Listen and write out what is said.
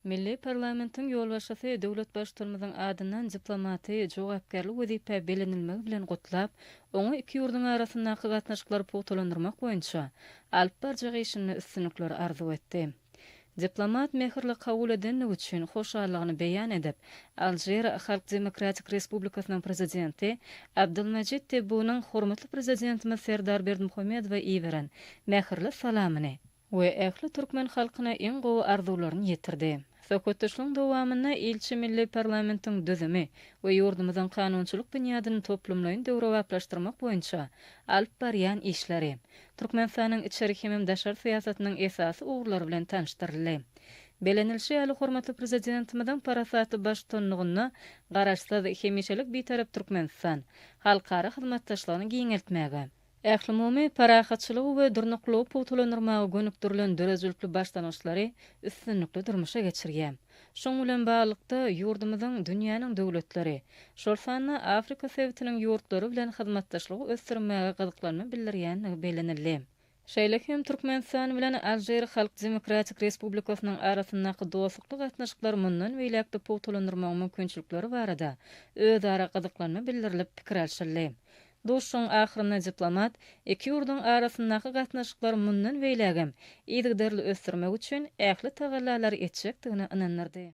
Milli parlamentiň ýolbaşçysy döwlet Baştutanymyzyň adyndan diplomaty jogapkärli wezipä bellenilmegi bilen gutlap, oňa iki ýurduň arasyndaky gatnaşyklary pugtalandyrmak boýunça alyp barjak işinde üstünlikleri arzuw etdi. Diplomat mähirli kabul edenligi üçin hoşallygyny beýan edip, Alžir Halk Demokratik Respublikasynyň Prezidenti Abdylmejit Tebbunyň hormatly Prezidentimiz Serdar Berdimuhamedowa iberen mähirli salamyny we ähli türkmen halkyna iň gowy arzuwlaryny ýetirdi. Söhbetdeşligiň dowamynda ilçi milli parlamentiň düzümi we ýurdumyzyň kanunçylyk binýadyny toplumlaýyn döwrebaplaşdyrmak boýunça alyp barýan işleri, Türkmenistanyň içeri hemem daşary syýasatynyň esasy ugurlary bilen tanyşdyryldy. Bellenilişi ýaly, hormatly Prezidentimiziň parasatly baştutanlygynda Garaşsyz, hemişelik Bitarap Türkmenistan halkara hyzmatdaşlygyny giňeltmäge, Ählumumy parahatçylygy we durnuklylygy pugtalandyrmaga gönükdirilen döredijilikli başlangyçlary üstünlikli durmuşa geçirýär. Şunuň bilen baglylykda, ýurdumyzyň dünýäniň döwletleri, şol sanda Afrika sebitiniň ýurtlary bilen hyzmatdaşlygy ösdürmäge gyzyklanma bildirýändigi bellenildi. Şeýle hem Türkmenistan bilen Alžir Halk Demokratik Respublikasynyň arasyndaky dostlukly gatnaşyklary mundan beýläk-de pugtalandyrmagyň mümkinçilikleri barada özara gyzyklanma bildirilip pikir alşyldy. Duşuşygyň ahyrynda diplomat iki ýurduň arasyndaky gatnaşyklary mundan beýlägem yzygiderli ösdürmek üçin ähli tagallalary etjekdigine ynandyrdy.